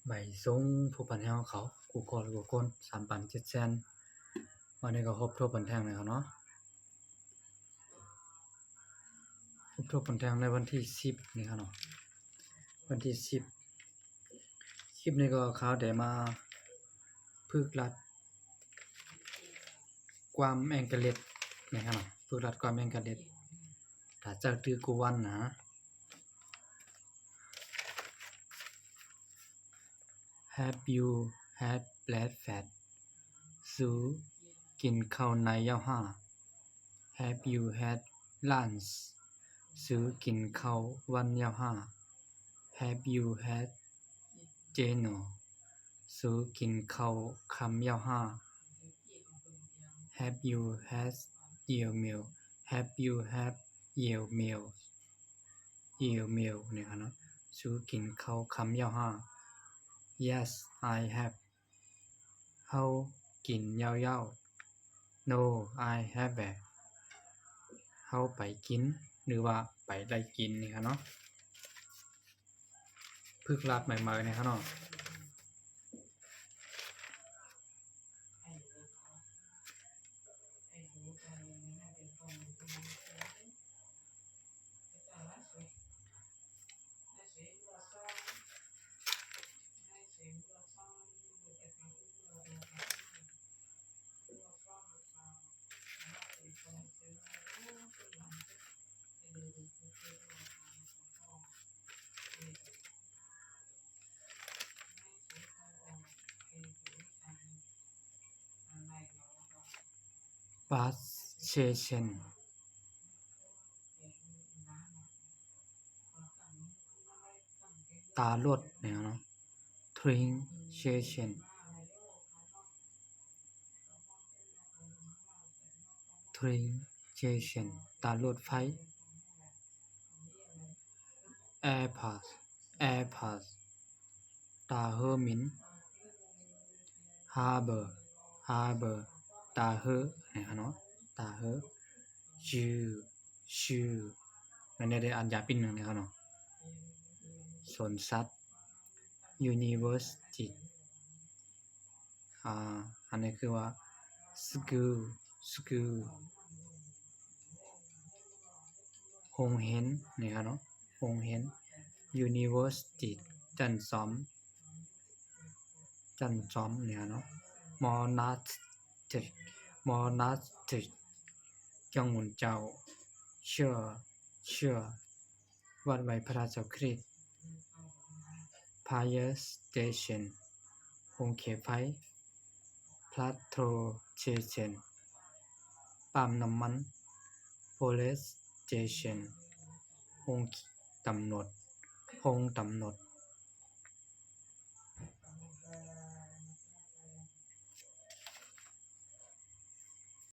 ໃບສົ່ງຜູ້ປັນແຮວເຂົາ ກູ່ກ່ອນ ກູ່ກ່ອນ ສາມປັນເຈັດແສນ. ວັນນີ້ກໍຄົບຖ້ວນບັນແທ່ງແລ້ວເນາະ ຄົບຖ້ວນບັນແທ່ງໃນວັນທີສິບນີ້ເນາະ ວັນທີສິບ. ຄລິບນີ້ກໍຂ້າໄດ້ມາຝຶກລັດຄວາມອັງກິດນີ້ເນາະ ຝຶກລັດຄວາມອັງກິດ ຖ້າເຈົ້າຕື້ກູວັນນະ. Have you had breakfast? ສູກິນເຂົ້າໃນແລ້ວຫາ? Have you had lunch? ສູກິນເຂົ້າວັນແລ້ວຫາ? Have you had dinner? ສູກິນເຂົ້າຄ່ຳແລ້ວຫາ? Have you had your meal? Have you had your meal? Your meal ນີ້ເນາະ ສູກິນເຂົ້າຄ່ຳແລ້ວຫາ? Yes, I have. ເຮົາກິນແລ້ວ. No, I haven't. ເຮົາໄປກິນ ຫຼືວ່າໄປໄດ້ກິນນີ້ເນາະ ຝຶກລັດໃໝ່ໆນີ້ເນາະ. Bath station ທ່າລົດນີ້ເນາະ train station train station ທ່າລົດໄຟ. Airport airport ທ່າເຮືອມິນ. Harbour harbour ທ່າເຮືອນີ້ເນາະ ທ່າເຮືອ. Zoo zoo ແມ່ນໄດ້ ອ່ານຢາວປີໜຶ່ງນີ້ເນາະ. ສວນສັດ University ອ່າ ອັນນີ້ຄືວ່າ School school ໂຮງຮຽນນີ້ເນາະ ໂຮງຮຽນ. University ຊັ້ນສອມ ຊັ້ນສອມນີ້ເນາະ. Monastery monastery ກຽງໝູນເຈົ້າ. Church church ວັດໄຫວ້ພະເຈົ້າຄຣິດ. Fire station ໂຮງເຄໄຟ. Petrol station ປ້ຳນ້ຳມັນ. Police station ໂຮງຕຳຫຼວດ ໂຮງຕຳຫຼວດ.